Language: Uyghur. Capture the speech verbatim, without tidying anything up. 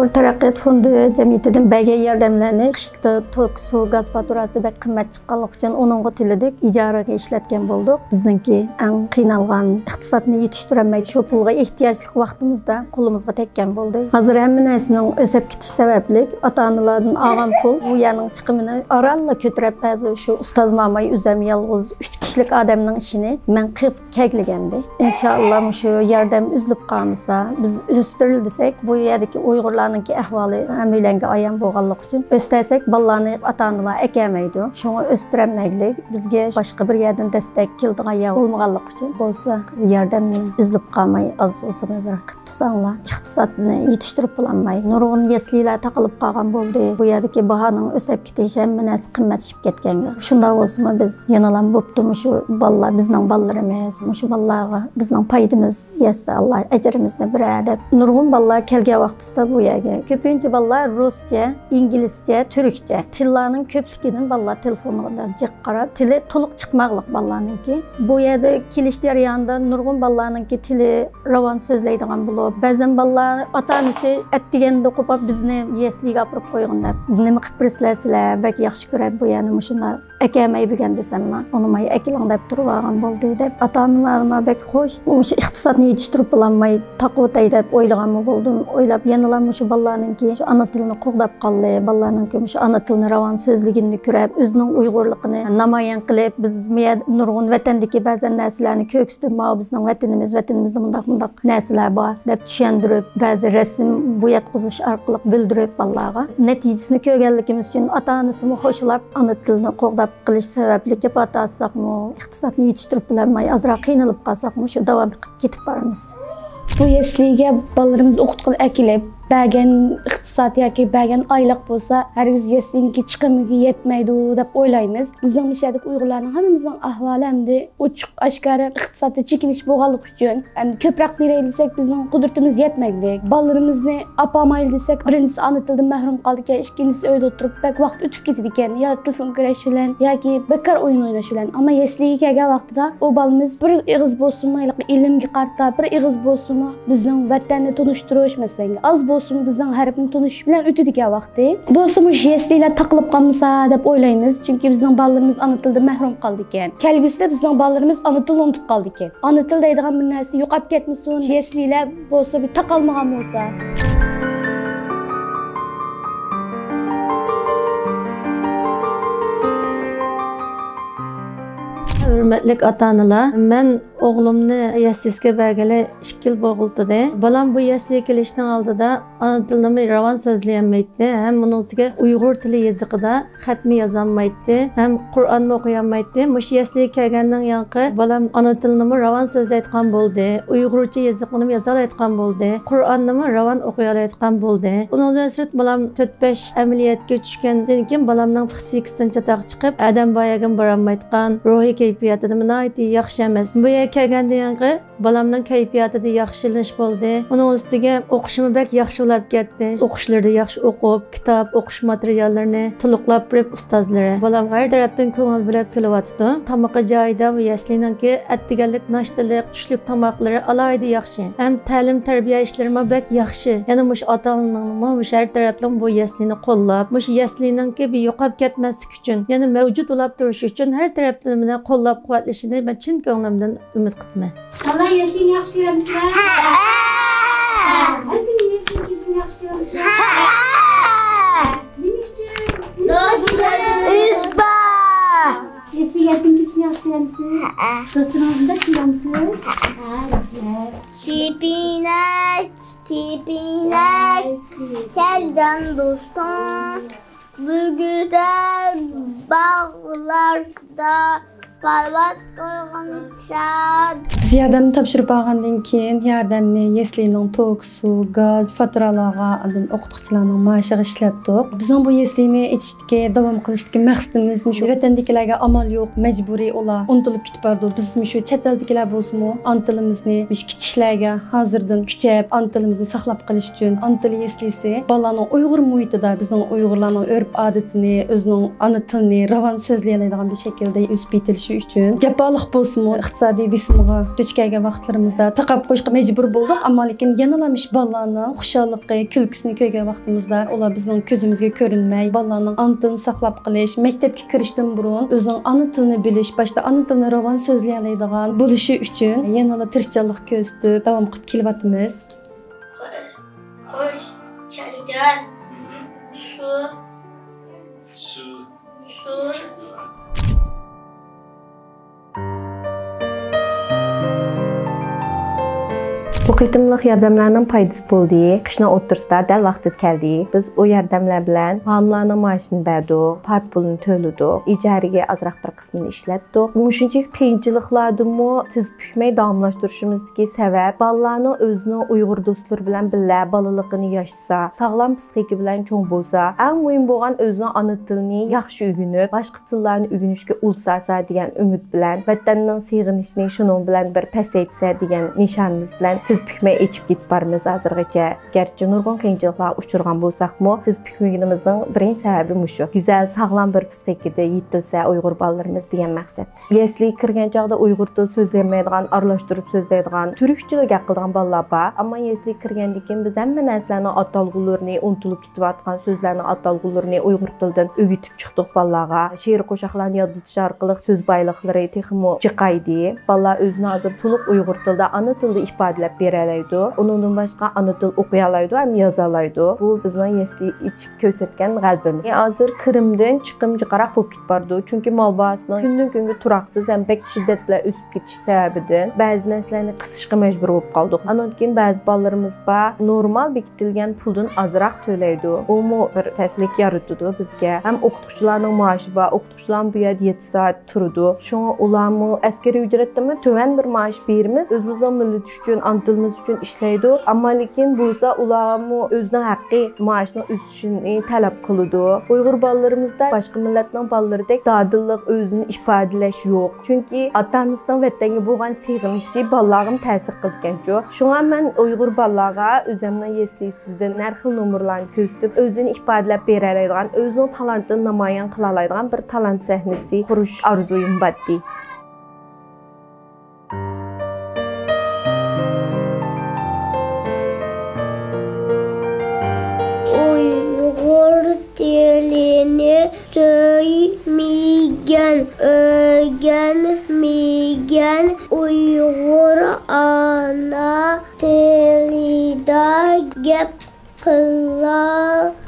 ئۇيغۇر تەرەققىيات فوندى جەمئىيىتىدىن بەرگەن ياردەملەرنى، قىشتا توك، سۇ، گاز فاتۇرىسى بەك قىممەت چىققانلىقى ئۈچۈن ئۇنىڭغا تۆلىدۇق، ئىجارىگە ئىشلەتكەن بولدۇق. بىزنىڭكى ئەڭ قىينالغان، ئىقتىسادنى يېتىشتۈرەلمەي، شۇ پۇلغا ئېھتىياجلىق ۋاقتىمىزدا قولىمىزغا تەگكەن بولدى. ھازىر ھەممە نەرسىنىڭ ئۆسۈپ كېتىش سەۋەبلىك، ئاتا-ئانىلاردىن ئالغان پۇل بۇ يەرنىڭ چىقىمىنى ئارانلا كۆتۈرۈپ، بەزى شۇ ئۇستاز ماماي ئۆزۈم يالغۇز ئۈچ كىشىلىك ئادەمنىڭ ئىشىنى مەن قىلىپ كەلگەندى. ئىنشائاللا، مۇشۇ ياردەم ئۈزۈلۈپ قالمىسا، بىز ئۆستۈرۈلدى دېسەك، بۇ يەردىكى ئۇيغۇرلارنىڭكى ئەھۋالى ھەممەيلەنگە ئايان بولغانلىقى ئۈچۈن، ئۆستۈرسەك بالىلارنى ئاتا-ئانىلار ئەكەلمەيدۇ. شۇڭا ئۆستۈرەلمەيلىك. بىزگە باشقا بىر يەردىن دەستەك كېلىدىغان يەر بولمىغانلىقى ئۈچۈن، بولسا ياردەمنى ئۈزۈلۈپ قالماي، ئاز بولسىمۇ بىر قىلىپ تۇرساڭلار، ئىقتىسادنى يېتىشتۈرۈپ بولالماي. نۇرغۇن يەسلىلەر تاقىلىپ قالغان بولدى. بۇ يەردىكى باھانىڭ ئۆسۈپ كېتىشى، ھەممە نەرسە قىممەتلىشىپ كەتكەن. شۇنداق بولسىمۇ، بىز يەنىلا بوپتۇ، مۇشۇ بالىلار بىزنىڭ بالىلىرىمىز، مۇشۇ بالىلارغا بىزنىڭ پايدىمىز يەتسە، ئاللا ئەجرىمىزنى بېرەر دەپ، نۇرغۇن بالىلار كەلگەن ۋاقتىسىدا بۇ يەرگە، كۆپىنچە بالىلار رۇسچە، ئىنگلىزچە، تۈركچە تىللارنىڭ كۆپلۈكىدىن بالىلار تېلېفونغا جىق قاراپ، تىلى تولۇق چىقماقلىق بالىلارنىڭكى. بۇ يەردە كېلىش جەريانىدا نۇرغۇن بالىلارنىڭكى تىلى راۋان سۆزلەيدىغان بولۇپ، بەزەن بالىلار ئاتا-ئانىسى ئەتىگەندە قوپاپ، بىزنى يەسلىگە ئاپىرىپ قويغىن دەپ، نېمە قىلىپ بېرىسىلەر سىلەر، بەك ياخشى كۆرەپ بۇ يەرنى مۇشۇنداق ئەكەلمەي بۈگۈن دېسەممۇ، ئۇنىماي ئەكېلىڭ دەپ تۇرۇۋالغان بولدى دەپ، ئاتا-ئانىلارمۇ بەك خوش. مۇشۇ ئىقتىسادنى يېتىشتۈرۈپ بولالماي تاقىۋېتەي دەپ ئويلىغانمۇ بولدۇم. ئويلاپ يەنىلا مۇشۇ بالىلارنىڭكى شۇ ئانا تىلىنى قوغداپ قالدى. بالىلارنىڭكى مۇشۇ ئانا تىلىنى راۋان سۆزلىگىنىنى كۆرۈپ، ئۆزىنىڭ ئۇيغۇرلۇقىنى نامايان قىلىپ، بىز مۇ يەردە نۇرغۇن ۋەتەندىكى بەزەن نەرسىلەرنى كۆرسىتىپ، ماۋۇ بىزنىڭ ۋەتىنىمىز، ۋەتىنىمىزدە مۇنداق، مۇنداق نەرسىلەر بار دەپ چۈشەندۈرۈپ، بەزى رەسىم بوياتقۇزۇش ئارقىلىق بىلدۈرۈپ بالىلارغا. نەتىجىسىنى كۆرگەنلىكىمىز ئۈچۈن ئاتا-ئانىسىمۇ خوشلاپ، ئانا تىلىنى قوغداپ قېلىش سەۋەبلىك جاپا تارتساقمۇ، ئىقتىسادنى يېتىشتۈرۈپ بولالماي ئازراق قىينىلىپ قالساقمۇ، شۇ داۋام قىلىپ كېتىپ بارىمىز. بۇ يەسلىگە بالىلىرىمىزنى ئوقۇتقىلى ئەكېلىپ، بەرگەن ئىقتىساد ياكى بەرگەن ئايلىق بولسا، ھەرگىز يەسلىنىڭكى چىقىمىگە يەتمەيدۇ دەپ ئويلايمىز. بىزنىڭ مۇشۇ يەردىكى ئۇيغۇرلارنىڭ ھەممىمىزنىڭ ئەھۋالى ئەمدى ئوچۇق ئاشكارا ئىقتىسادتا چېكىنىش بولغانلىقى ئۈچۈن، ئەمدى كۆپرەك بېرەيلى دېسەك، بىزنىڭ قۇدرىتىمىز يەتمەيدۇ. بالىلىرىمىزنى ئاپارمايلى دېسەك، بىرىنچىسى ئانا تىلدىن مەھرۇم قالىدىكەن، ئىككىنچىسى ئۆيدە ئولتۇرۇپ بەك ۋاقىت ئۆتۈپ كېتىدىكەن. يا تېلېفون كۆرۈش بىلەن ياكى بىكار ئويۇن ئويناش بىلەن. ئەمما يەسلىگە كەلگەن ۋاقتىدا ئۇ بالىمىز بىر ئېغىز بولسىمۇ، ھېلىقى ئىلىمگە قارىتا بىر ئېغىز بولسىمۇ، بىزنىڭ ۋەتەننى تونۇشتۇرۇش مەسىلەنگە، ئاز بولسىمۇ بىزنىڭ ھەرپنى تونۇش بىلەن ئۆتىدىكەن ۋاقتى. بولسىمۇ شۇ يەسلىلەر تاقىلىپ قالمىسا دەپ ئويلايمىز، چۈنكى بىزنىڭ بالىلىرىمىز ئانا تىلدىن مەھرۇم قالىدىكەن. كەلگۈسىدە بىزنىڭ بالىلىرىمىز ئانا تىلنى ئۇنتۇپ قالىدىكەن. ئانا تىل دەيدىغان بىر نەرسە يوقاپ كەتمىسۇن، يەسلىلەر بولسا بىر تاقالمىغان بولسا. ھۆرمەتلىك ئاتا-ئانىلار، مەن ئوغلۇمنى يەسلىسىگە بەرگىلى ئىككى يىل بولغىلى تۇردى. بالام بۇ يەسلىگە كېلىشنىڭ ئالدىدا ئانا تىلىنىمۇ راۋان سۆزلىيەلمەيتتى، ھەم ئۇنىڭ ئۈستىگە ئۇيغۇر تىلى يېزىقىدا خەتمە يازالمايتتى، ھەم قۇرئانمۇ ئوقۇيالمايتتى. مۇشۇ يەسلىگە كەلگەندىن ياقى بالام ئانا تىلىنىمۇ راۋان سۆزلەيدىغان بولدى، ئۇيغۇرچە يېزىقنىمۇ يازالايدىغان بولدى، قۇرئاننىمۇ راۋان ئوقۇيالايدىغان بولدى. ئۇنىڭدىن سىرت، بالام تۆت بەش ئەمەلىيەتكە چۈشكەندىن كېيىن، بالامنىڭ پسىخىكىسىدىن چاتاق چىقىپ، ئادەم بار يەرگىمۇ بارالمايدىغان، روھىي كەيپىياتىمۇ ناھايىتى ياخشى ئەمەس. بۇ يەرگە كەلگەندىن كېيىنكى بالامنىڭ كەيپىياتىدا ياخشىلىنىش بولدى. ئۇنىڭ ئۈستىگە ئوقۇشىمۇ بەك ياخشى بولاپ كەتتى. ئوقۇشلىرىدا ياخشى ئوقۇپ، كىتاب، ئوقۇش ماتېرىياللىرىنى تولۇقلاپ بېرىپ ئۇستازلىرى. بالام ھەر تەرەپتىن كۆڭۈل بۆلۈپ كېلىۋاتىدۇ. تامىقى جايىدا، بۇ يەسلىنىڭكى ئەتىگەنلىك ناشتىلىق، چۈشلۈك تاماقلىرى ئالاھىدە ياخشى. ھەم تەلىم-تەربىيە ئىشلىرىمۇ بەك ياخشى. يەنە مۇشۇ ئاتا-ئانىنىڭمۇ مۇشۇ ھەر تەرەپلىمۇ بۇ يەسلىنى قوللاپ، مۇشۇ يەسلىنىڭكى بىر يوقاپ كەتمەسلىكى ئۈچۈن، يەنە مەۋجۇت بولاپ تۇرۇشى ئۈچۈن ھەر تەرەپلىمىنى قوللاپ-قۇۋۋەتلىشىنى مەن چىن كۆڭلۈمدىن ئۈمىد قىلىمەن. بالىلار، يەسلىنى ياخشى كۆرەمسىلەر؟ ھە. ھە. ھەر كۈنى يەسلىگە كېلىشنى ياخشى كۆرەمسىلەر؟ ھە. نېمە ئۈچۈن؟ دوستلىرىمىز بار. يەسلىگە ھەر كۈنى كېلىشنى ياخشى كۆرەمسىز؟ ھە. دوستلىرىڭىز بىلەن كېلەمسىز؟ ھە. ھە، رەھمەت. كېپىنەك، كېپىنەك، كەلگەن دوستۇڭ. بۇ گۈزەل باغلاردا پەرۋاز قىلغىن شاد. بىز ياردەمنى تاپشۇرۇپ ئالغاندىن كېيىن، ياردەمنى يەسلىنىڭ توك، سۇ، گاز، فاتۇرالارغا، ئاندىن ئوقۇتقۇچىلارنىڭ مائاشىغا ئىشلەتتۇق. بىزنىڭ بۇ يەسلىنى ئېچىشتىكى، داۋام قىلىشتىكى مەقسىتىمىز مۇشۇ ۋەتەندىكىلەرگە ئامال يوق، مەجبۇرىي ئۇلار ئۇنتۇلۇپ كېتىپ بارىدۇ. بىز مۇشۇ چەت ئەلدىكىلەر بولسىمۇ، ئانا تىلىمىزنى مۇشۇ كىچىكلەرگە ھازىردىن كۈچەپ، ئانا تىلىمىزنى ساقلاپ قېلىش ئۈچۈن ئانا تىل يەسلىسى بالىلارنىڭ ئۇيغۇر مۇھىتىدا بىزنىڭ ئۇيغۇرلارنىڭ ئۆرپ-ئادىتىنى، ئۆزىنىڭ ئانا تىلىنى راۋان سۆزلىيەلەيدىغان بىر شەكىلدە ئۆسۈپ يېتىلىشى ئۈچۈن جاپالىق بولسىمۇ، ئىقتىسادىي بېسىمغا دۇچ كەلگەن ۋاقىتلىرىمىزدا تاقاپ قويۇشقا مەجبۇر بولدۇق. ئەمما لېكىن يەنىلا مۇشۇ بالىلارنىڭ خۇشاللىقى، كۈلكىسىنى كۆرگەن ۋاقتىمىزدا، ئۇلار بىزنىڭ كۆزىمىزگە كۆرۈنمەي، بالىلارنىڭ ئانا تىلىنى ساقلاپ قېلىش، مەكتەپكە كىرىشتىن بۇرۇن ئۆزىنىڭ ئانا تىلىنى بىلىش، باشتا ئانا تىلىنى راۋان سۆزلىيەلەيدىغان بولۇشى ئۈچۈن يەنىلا تىرىشچانلىق كۆرسىتىپ داۋام قىلىپ كېلىۋاتىمىز. خوش چايدان، سۇ، سۇ، سۇ. بۇ قېتىملىق ياردەملەرنىڭ پايدىسى بولدى. قىشنىڭ ئوتتۇرىسىدا دەل ۋاقتىدا كەلدى. بىز ئۇ ياردەملەر بىلەن ھامىلىلارنىڭ مائاشىنى بەردۇق، پات پۇلىنى تۆلىدۇق، ئىجارىگە ئازراق بىر قىسمىنى ئىشلەتتۇق. مۇشۇنچىلىك قىيىنچىلىقلاردىمۇ تىز پۈكمەي داۋاملاشتۇرۇشىمىزدىكى سەۋەب، بالىلارنىڭ ئۆزىنىڭ ئۇيغۇر دوستلىرى بىلەن بىللە بالىلىقىنى ياشىسا، ساغلام پىسخىكا بىلەن چوڭ بولسا، ئەڭ مۇھىم بولغان ئۆزىنىڭ ئانا تىلىنى ياخشى ئۆگىنىپ، باشقا تىللارنى ئۆگىنىشكە ئۇل سالسا دېگەن ئۈمىد بىلەن، ۋەتەننىڭ سېغىنىشىنى شۇنىڭ بىلەن بىر پەسەيتسە دېگەن نىشانىمىز بىلەن تىز پۈكمەي ئېچىپ كېتىپ بارىمىز ھازىرغىچە. گەرچە نۇرغۇن قىيىنچىلىقلارغا ئۇچرىغان بولساقمۇ، تىز پۈكمىگىنىمىزنىڭ بىرىنچى سەۋەبى مۇشۇ. گۈزەل، ساغلام بىر پىسخىكىدا يېتىلسە ئۇيغۇر بالىلىرىمىز دېگەن مەقسەت. يەسلىگە كىرگەن چاغدا ئۇيغۇر تىلى سۆزلىيەلمەيدىغان، ئارىلاشتۇرۇپ سۆزلەيدىغان، تۈركچىلا گەپ قىلىدىغان بالىلار بار. ئەمما يەسلىگە كىرگەندىن كېيىن بىز ھەممە نەرسىلەرنىڭ ئاتالغۇلىرىنى، ئۇنتۇلۇپ كېتىۋاتقان سۆزلەرنىڭ ئاتالغۇلىرىنى ئۇيغۇر تىلىدىن ئۆگىتىپ چىقتۇق بالىلارغا. شېئىر قوشاقلارنى يادلىتىش ئارقىلىق سۆز بايلىقلىرى تېخىمۇ جىقايدى. بالىلار ئۆزىنى ھازىر تولۇق ئۇيغۇر تىلىدا، ئانا تىلىدا ئىپادىلەپ بېرەلەيدۇ. ئۇنىڭدىن باشقا ئانا تىل ئوقۇيالايدۇ ھەم يازالايدۇ. بۇ بىزنىڭ يەسلى ئېچىپ كۆرسەتكەن غەلىبىمىز. ھازىر كىرىمدىن چىقىم جىقراق بولۇپ كېتىپ بارىدۇ. چۈنكى مال باھاسىنىڭ كۈندىن كۈنگە تۇراقسىز ھەم بەك شىددەت بىلەن ئۆسۈپ كېتىشى سەۋەبىدىن بەزى نەرسىلەرنى قىسىشقا مەجبۇر بولۇپ قالدۇق. ئاندىن كېيىن بەزى بالىلىرىمىز بار، نورمال بېكىتىلگەن پۇلدىن ئازراق تۆلەيدۇ. ئۇمۇ بىر تەسلىك يارىتىدۇ بىزگە. ھەم ئوقۇتقۇچىلارنىڭ مائاشى بار. ئوقۇتقۇچىلارمۇ بۇ يەردە يەتتە سائەت تۇرىدۇ. شۇڭا ئۇلارمۇ ئەسكىرىي ئۈجرەتتىنمۇ تۆۋەن بىر مائاش بېرىمىز. ئۆزىمىزنىڭ مىللىتى ئۈچۈن، ئانا تىلىمىز ئۈچۈن ئىشلەيدۇ. ئەمما لېكىن بولسا ئۇلارمۇ ئۆزىنىڭ ھەققى، مائاشنىڭ ئۆسۈشىنى تەلەپ قىلىدۇ. ئۇيغۇر بالىلىرىمىزدا باشقا مىللەتنىڭ بالىلىرىدەك دادىللىق، ئۆزىنى ئىپادىلەش يوق. چۈنكى ئاتا-ئانىسىنىڭ ۋەتەنگە بولغان سېغىنىشى بالىلارغىمۇ تەسىر قىلىدىكەنچۇ. شۇڭا مەن ئۇيغۇر بالىلارغا ئۆزۈمنىڭ يەسلىسىدىن ھەر خىل نومۇرلارنى كۆرسىتىپ، ئۆزىنى ئىپادىلەپ بېرەلەيدىغان، ئۆزىنىڭ تالانتىنى نامايان قىلالايدىغان بىر تالانت سەھنىسى قۇرۇش ئارزۇيۇم بارتى. ئۇيغۇر تىلىنى سۆيمىگەن، ئۆگەنمىگەن ئۇيغۇر ئانا تىلىدا گەپ قىلالمايدۇ.